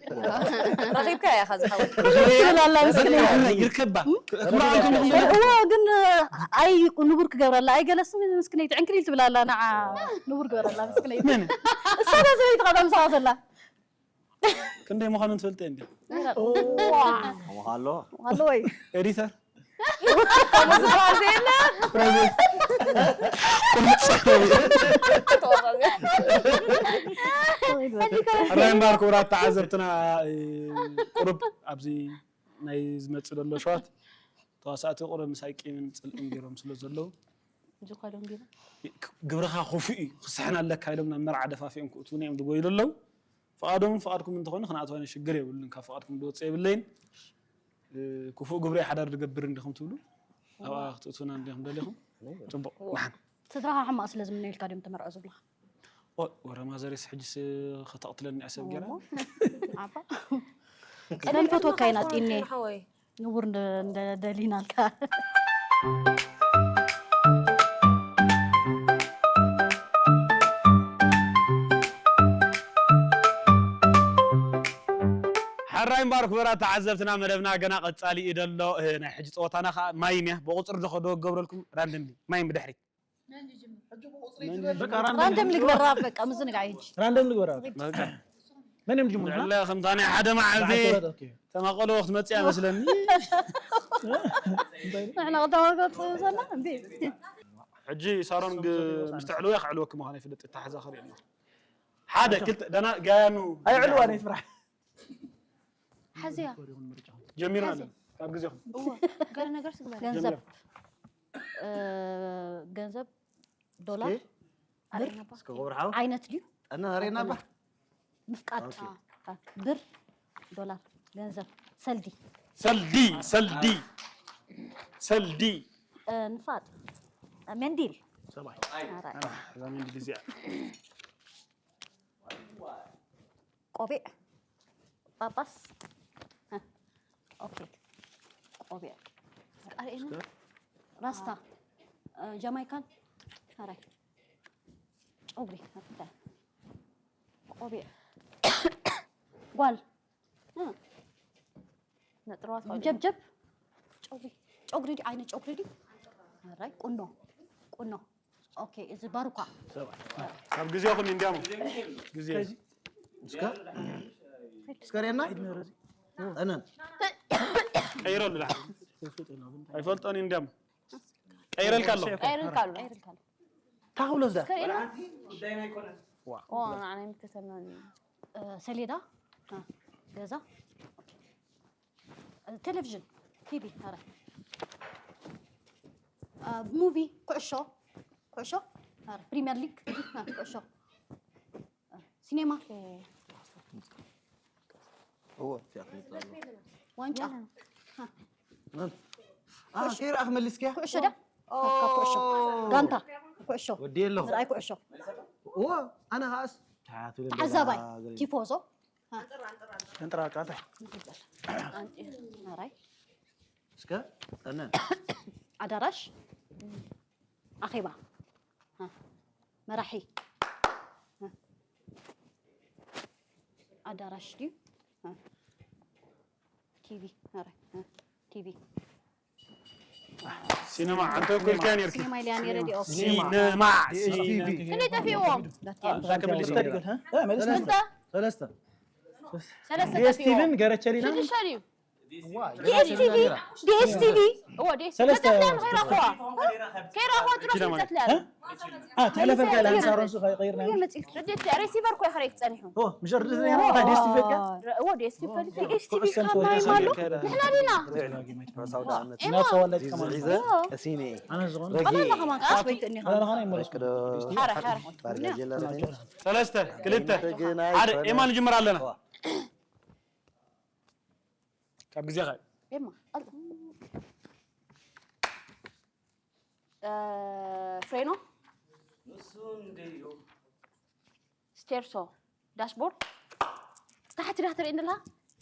ረኺብካ ኢኻ ዝሓወት ትብል ኣላ ምስለይ ይርከባ ክምራ ኣልኩም እዋ ግን ኣይ ንቡር ክገብረላ ኣይ ገለስ ምስክነይቲ ዕንክሊል ትብል ኣላ ንዓ ንቡር ግበረላ ምስክነይቲ ምን እሳ ዳ ሰበይቲ ኸታ ምሳኻ ዘላ ክንደይ ምዃኑ ትፈልጠ እንዲ ኣሎ ኣሎ ወይ ኤዲተር ከምኡ ዝበሃል ዘየለ ሕራይ እምበኣር ክቡራት ተዓዘብትና ቁሩብ ኣብዚ ናይ ዝመፅእ ዘሎ ሸዋት ተዋሳእቲ ቁሩብ ምሳይ ቂምን ፅልእን ገይሮም ስለ ዘለዉ ዝኳዶም ጌሩ ግብርኻ ክፉእ እዩ ክስሕን ኣለካ ኢሎም ናብ መርዓ ደፋፊኦም ክእትውና እዮም ዝጎይሉ ኣለዉ ፍቓዶምን ፍቓድኩም እንተኾነ ክንኣትዋነ ሽግር የብሉን ካብ ፍቓድኩም ዝወፅእ የብለይን ክፉእ ግብሪ ሓዳር ዝገብር እንዲኹም ትብሉ ኣብኣ ክትእትውና እንዲኹም ደሊኹም ፅቡቕ ንሓን ስድራኻ ሕማቕ ስለ ዝምነዩልካ ድዮም ተመርዖ ዝብልኻ ወረ ማዘሬስ ሕጅስ ከተቕትለኒ እያ ሰብ ገይራ ዓባ ስለንፈትወካ ኢና ጢኔ ሓወይ ንቡር እንደደሊናልካ ሕራይ እምበኣር ክቡራት ተዓዘብትና መደብና ገና ቀፃሊ እዩ ዘሎ ናይ ሕጂ ፀወታና ከዓ ማይም እያ ብቁፅሪ ዶ ከዶ ገብረልኩም ራንደምሊ ማይም ብድሕሪት ራንደም ልግበራ በቃ ምዝንጋዕ ሕጂ ራንደም ልግበራ መን እዮም ጅምሩ ብዕላ ከምታ ናይ ሓደ መዓልቲ ተማቀሎ ክትመፅእ እያ መስለኒ ንሕና ክተመልከት ዝብሰና እንዴ ሕጂ ሳሮን ግ- ምስ ተዕልወ ክዕልወኪ ምዃነ ይፍለጥ እታ ሓዛ ክርኢ ኣለኹ ሓደ ክልተ ደና ጋያኑ ኣይዕልዋ ናይ ስራሕ ሓዝያ ጀሚርና ኣለና ካብ ግዜኹም እወ ገለ ነገር ስግበር ገንዘብ እ፣ ገንዘብ ዶላር ብር እስከ ክብርሓው ዓይነት ድዩ እና ሬና ባ ምፍቃድ ብር ዶላር ገንዘብ ሰልዲ ሰልዲ ሰልዲ ሰልዲ እ፣ ንፋጥ መንዲል ሰብኣይ ኧረ፣ እዛ መንዲል እዚኣ ቆቢዕ ጳጳስ እ፣ ኦኬ ቆቢዕ ኣርእየና ራስታ እ፣ ጃማይካን ኧረ፣ ጨጉሪ ኣፍንጫ ቆቢዕ ጓል እ፣ ነጥርዋ ጀብጀብ ጨጉሪ ጨጉሪ ድዩ ዓይነት ጨጉሪ ድዩ ኧረ፣ ቁኖ ቁኖ ኦኬ እዚ ባሩኳ ካብ ግዜኹም እንዲያም ግዜ እስከ እስከ ሬና ጠነን ቀይረሉ ላ ኣይፈልጦን እንዲያም ቀይረልካ ኣለኹ ቀይርልካ ኣሎ ቀይርልካ ኣሎ ታሁሎ እዛ ከርእየና ዋ ኦ ንዓና ይምልከተና እ፣ ሰሌዳ እ፣ ገዛ ኦኬ። እ፣ ቴሌቪዥን ቲቪ ኧረ እ፣ ሙቪ ኩዕሾ ኩዕሾ ኧረ ፕሪሚየር ሊግ እ፣ ኩዕሾ እ፣ ሲኔማ እዎ። ዋንጫ። አ፣ ሴራ ኣኽመልስኪያ? ኩዕሾ ዳ? ኦ። ኩዕሾ። ጋንታ። ኩዕሾ። ወዲ የለኹ። ምርኣይ ኩዕሾ። እዎ፣ ኣነ ኸኣስ። ተዓዛባይ። ቲፎዞ። አ። ገንጥራ፣ ቃንታ። ኣንጢ-፣ ምርኣይ። እስከ፣ ጠነን። ኣዳራሽ። ኣኼባ። አ። መራሒ። አ። ኣዳራሽ ድዩ? አ። ቲቪ። ኧረ፣ እ፣ ቲቪ። ሲነማ፣ ኣንተ እኮ ኢልካያ ነርኪ። ሲነማ ኢልያ ነይረ ዲኦ። ሲነማ፣ ሲ-፣ ዲ ኤስ ቲ ቪ። ክንደይ ጠፊእዎም? እ፣ መሊስና። ክልተ። ሰለስተ። ሰለስተ ዲ ኤስ ቲ ቪን ጠፊእዎም። ገረቸሊና። ሽዱሽተ ድዩ? ዋ፣ ዲ ኤስ ቲ ቪ፣ ዲ ኤስ ቲ ቪ። እዎ፣ ዲ ኤስ ቲ ቪ። ሰለስተ። ተተኽልያን ከይረኽዋ። ከይረኽዋ ጥራሕ ኪዳነ ማለት። ተተኽልያን። እ? አ፣ ተሕለፈልካ ኢላ፣ ኣንሳሮን ሱ ከይቀይርና። ርድት ሬሲቨር እኮ ይኸረይ ክጸኒሑ። ኦ፣ ምሽ ርድት ሬሲቨር እኮ ይኸረይ ክጸኒሑ። እዎ፣ ዲ ኤስ ቲ ቪ። ዲ ኤስ ቲ ቪ ካብ ማይ ማሉ። ንሕና ዲና። ኤማ። ኣነ ዝኾነ። ኣነ ዝኾነ። ኣረ፣ ኣረ። ሰለስተ፣ ክልተ፣ ሓደ። ኤማ ንጅምር ኣለና። ካብ ግዜኻ እዩ። ኤማ፣ ኣል-፣ እ፣ ፍሬኖ፣ ንሱ እንድዩ። ስቴርሶ፣ ዳሽቦርድ፣ ታሕቲ ዳህ ትርኢ እንድላ፣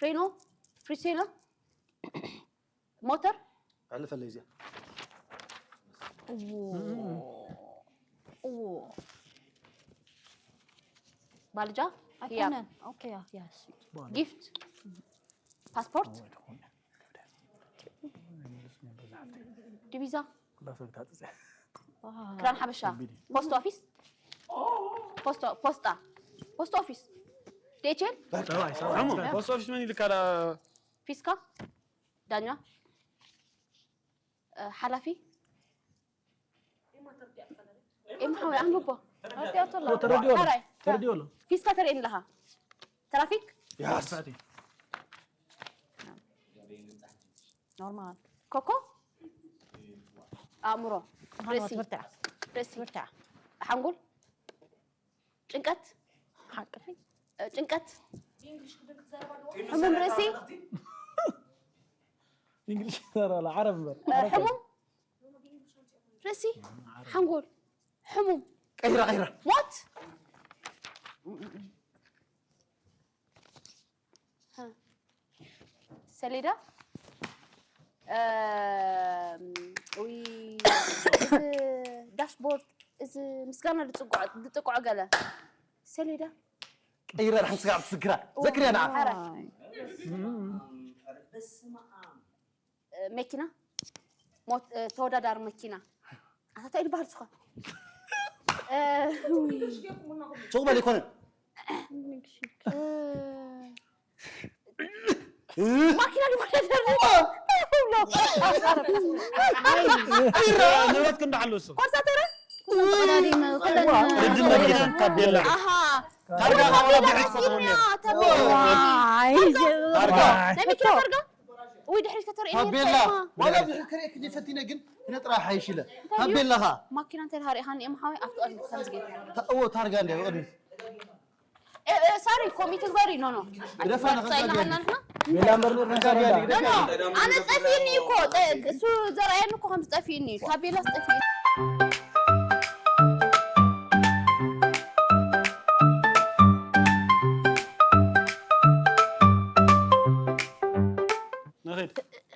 ፍሬኖ፣ ፍሪሴኖ፣ ሞተር። ኣሕልፈለይ እዚኣ። እዎ። እዎ። ባልጃ፣ ህያብ። ኣይኮነን። ኦኬ፣ ያ፣ ያ፣ እሱ። ጊፍት፣ ፓስፖርት፣ ዲቪዛ፣ ክዳን ሓበሻ፣ ፖስት ኦፊስ፣ ፖስቶ-፣ ፖስጣ፣ ፖስት ኦፊስ፣ ዲ ኤች ኤል፣ ሰብኣይ፣ ሰብኣይ። ፖስት ኦፊስ መን ይልካ? ፊስካ፣ ዳኛ፣ እ፣ ሓላፊ፣ ኤማ ሓወይ፣ ኣንብቦ። ተረዲኦ ኣሎ። ሕራይ። ተረዲኦ ኣሎ። ፊስካ ተርእየኒ ኣለኻ። ትራፊክ። ያስ። ኖርማል። ኮኮ። ኣእምሮ። ሃኖት ርእሲ። ብርትዕ። ርእሲ። ብርትዕ። ሓንጎል። ጭንቀት። ሓቂ። እ፣ ጭንቀት። ሕሙም ርእሲ። እንግሊሽ ተረላ ዓረብ እምበር። እ፣ ዓረብ ሕሙም ርእሲ። ሓንጎል። ሕሙም። ቀይራ፣ ቀይራ። ሞት። ሰሌዳ፣ እም፣ ዊ-፣ እዚ ዳሽቦርድ፣ እዚ ምስጋና ዝጽግዖ፣ ዝጥቅዖ ገለ። ሰሌዳ። ቀይራ፣ ዳሕን ስጋዕ ትስግራ። እዎ። ዘክርያ ንዓ። ሓራይ። እ፣ መኪና፣ ሞት-፣ እ፣ ተወዳዳሪ መኪና። ኣታ እንታይ ይበሃል ስኻ? እ፣ ውይ። ጽቡቕ በል ኣይኮነን። እ፣ ማኪና ድማ ተደርድሩ። ንብረት ክንዲ ሓሉ እሱ። ኮርሳተረ? ቅዳዲም፣ ቅዳዲም። ቅድም መኪና ታቤላ። ኣሃ። ታርጋ ታቤላ ሓዋላ ብሕት ኣስኢንያ፣ ታቤላ። ዋይ፣ ታርጋ። ናይ መኪና ታርጋ? ውይ፣ ድሕሪት ከተርእየኒ ታቤላ። ይኽእል። ዋላ ብሕት ከርእየኪ ዘይፈቲነ ግን ክነጥራ ሓይሽ ኢለ። እንታይ ድዩ? ታቤላ ኸኣ። ማኪና እንተ ደኣ ርኢኻኒ እየ፣ ሓወይ፣ ኣብቲ ቅድሚት ከምዚ ገይሩ። ታ-፣ እዎ፣ ታርጋ እንድያ፣ ቅድሚት። እ፣ እ፣ ሳሪ፣ ኮሚት ግበሪ። ኖ፣ ኖ። ግደፋ፣ ንኸዛ ጸይና ገይሩ። ሃና ንሕና? ቤላ እምበር ንር ነሳ ቤላ። ኖ፣ ኖ። ኣነ ጠፊእኒ እኮ፣ ጠ-፣ እሱ ዘርኣየኒ እኮ ከምዚ ጠፊእኒ እዩ። ታቤላስ ጠፊእኒ። ንኺድ።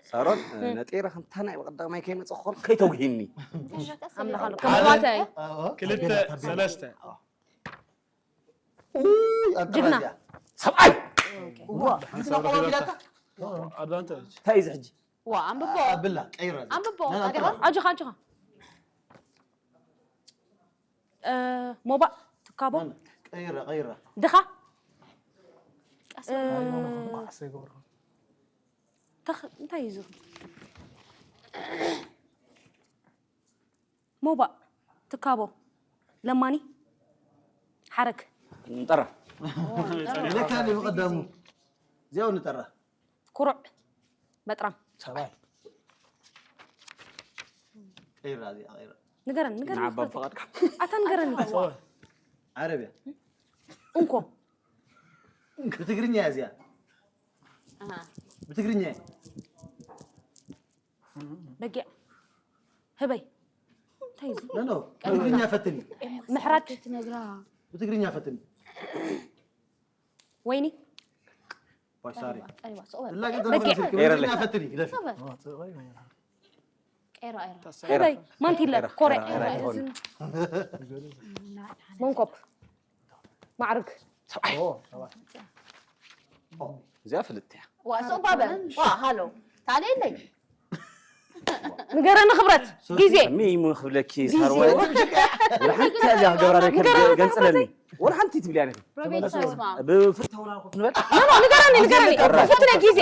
ሳሮን፣ እ። ነጢረ ከምታ ናይ ብቐዳማይ ከይመጽእ ኮል ከይተውሂኒ። ኣምላኽ ኣሎ። ኣነ፣ ከም ኣባታይ። ኣዎ። ክልተ፣ ሰለስተ። ኡይ፣ ኣንተ ጅግና። ራዚያ። ሰብኣይ! ዋ፣ ጅግና ቆሎ ቢላታ? ኣድቫንቴጅ። እንታይ እዩ እዚ ሕጂ? ዋ፣ ኣንብቦ። ኣብላ፣ ቀይራ። ኣንብቦ። ና፣ ና፣ ኣገራ? ና። ኣጆኻ፣ ኣጆኻ። እ፣ ሞባእ፣ ትካቦ። ና፣ ና። ቀይራ፣ ቀይራ። ድኻ? ቀስ እ፣ በል። ተኽ-፣ እንታይ እዩ እዚ? ሞባእ፣ ትካቦ፣ ለማኒ፣ ሓረግ። ንጠራ። ለካ ድዩ ቀዳሙ? እዚያው ንጠራ። ኩሩዕ፣ በጥራም። ሰብኣይ። ቀይራ እዚኣ፣ ቀይራ። ንገረን፣ ንገረን። ንዓባ ብፍቓድካ። ኣታ ንገረኒ። ዓረብያ። እንኮ። ብትግርኛ እያ እዚኣ። ብትግርኛ። በጊዕ። ህበይ። እንታይ እዩ? ኖ ኖ። ብትግርኛ ፈትኒ። ምሕራድ። ብትግርኛ ፈትኒ። ወይኒ። ባይ ሳሪ። ቀሪባ። ስቕ በል። ላገ በጊዕ። ብትግርኛ ፈትኒ። ግደፊ። ስቕ በል። ቀይሮ ኣይራ። ተሰ- ህበይ። ማንቲለ። ኮረ። ኤራ፣ ኤራ፣ ኤራ። መንኮብ። ማዕርግ። እዚኣ ፍልጥ እያ። ዋ ሱቕ ባበል ዋ ሃሎ ታለይለይ ንገረኒ ክብረት። ግዜ። ከመይ እሞ ክብለኪ ሳርዋይ። ወላ ሓንቲ እዚኣ ክገብራ ለኪ ገንፅለኒ። ወላ ሓንቲ ትብልያ ነኪ። ሮቤል ተስማ ብፍታውና ኮፍ ንበል። ኖ ኖ ንገረኒ ንገረኒ። ፍትነ ግዜ።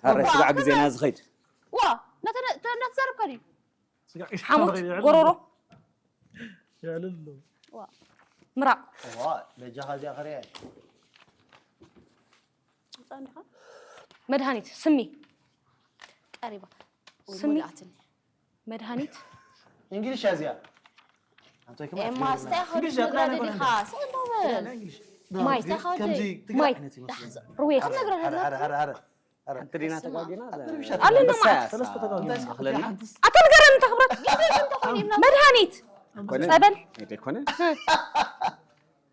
ታረ ስጋዕ ግዜና ዝኸይድ። ዋ ናተዛረብካ ድዩ ሓሙት ጎሮሮ ምራቕ ዋ በጃኻ እዚኣ ከሪያ። መድሃኒት ስሚ ቀሪባ ስሚ መድሃኒት እንግሊሽ እያ እዚኣ። ኤማ ስታይ ኸድመለዲኻ ስእንዳበል ማይ ስታይ ኸወደይ ማይ ሩዌ ሓንቲ ዲና ተጋጊና ኣለና ማለት ኣኽለና ኣታ ንገረኒ ተኽብረት መድሃኒት ጸበል ኣይኮነ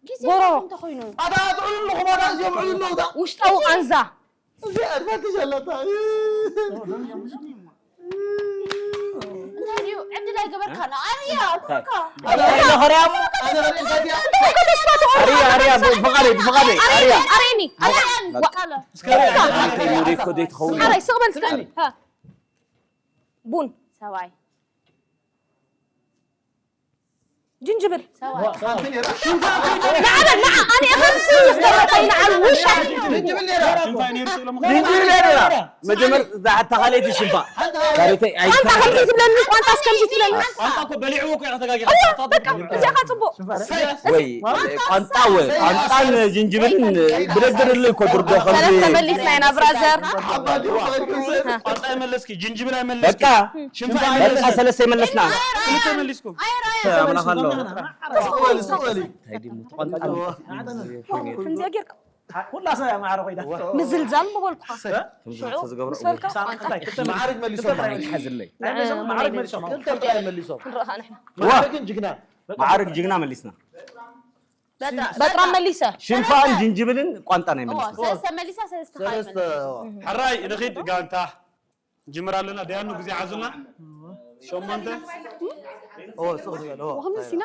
ግዜ ጎሮ። እንተኾይኑ ኣታ ትዕሉ ኣለኹም ኣታ እዚኦም ዕሉ ኣለዉ እታ ውሽጣዊ ቃንዛ እዚ ኣድቫንቴጅ ኣለታ። እንታይ ድዩ ዕድል ኣይገበርካና ኣንያ ኣልኩካ ኣነ ኸሪያ ኣነ ኸሪያ እንታይ እያ? ኣርያ ኣርያ ብፍቓደይ ብፍቓደይ ኣርያ ኣሬኒ ኣንያ ቃለ ሙዴኮ ዘይትኸውን ሓራይ ስቕ በል ስቃኒ ቡን ሰባይ ጅንጅብል ሰባይ ንዓበል ንዓ ኣነ እኸምሲ ይኽተረተይ ንዓል ውሻ ጅንጅብል ነይራ። ሽንፋይ ነይሩ ስብሎም ጅንጅብል ነይራ። መጀመርታ እታ ካልኣይቲ ሽንፋ ካሪተይ ኣይ ቋንጣ ከምዚ ትብለኒ ቋንጣስ ከምዚ ትብለኒ ቋንቋ እኮ በሊዕዎ እኮ ኢና ተጋጊና እወ በቃ እዚኣ ካ ፅቡቅ ወይ ቋንጣ ወይ ቋንጣን ጅንጅብልን ብደገ ደሎ እኮ ድርዶ ከምዚ ሰለስተ መሊስና ኢና ብራዘር ሓባዲ ኳይር ገንዘብ ቋንጣ ኣይመለስኪ ጅንጅብል ኣይመለስኪ በቃ ሽንፋይ በቃ ኣይመለስኪ ሰለስተ ይመለስና ክልተ መሊስኩም ኣምላኽ ኣሎ ስቕ በሊ ስቕ በሊ። ከምዚኣ ጌርካ ኩላ ሰብ እያ ማዕረ ኮይና ምዝልዛል ምበልኩኻ ዝገብሮ ምስ በልካ ቋንጣ ማዕርግ መሊሶም ሓዝለይ ማዕርግ መሊሶም ክንረእኻ ንሕና ማዕርግ ግን ጅግና ማዕርግ ጅግና መሊስና በጥራም መሊሰ ሽንፋን ጅንጅብልን ቋንጣ ናይ መሊስና ሰለስተ መሊሳ ሰለስተ ሰለስተ ሕራይ ንኺድ ጋንታ ጅምር ኣለና ደያኑ ግዜ ሓዙና ሸሞንተ ኦ ስቕ ዝበል ኦ ወኸምዚ ሲና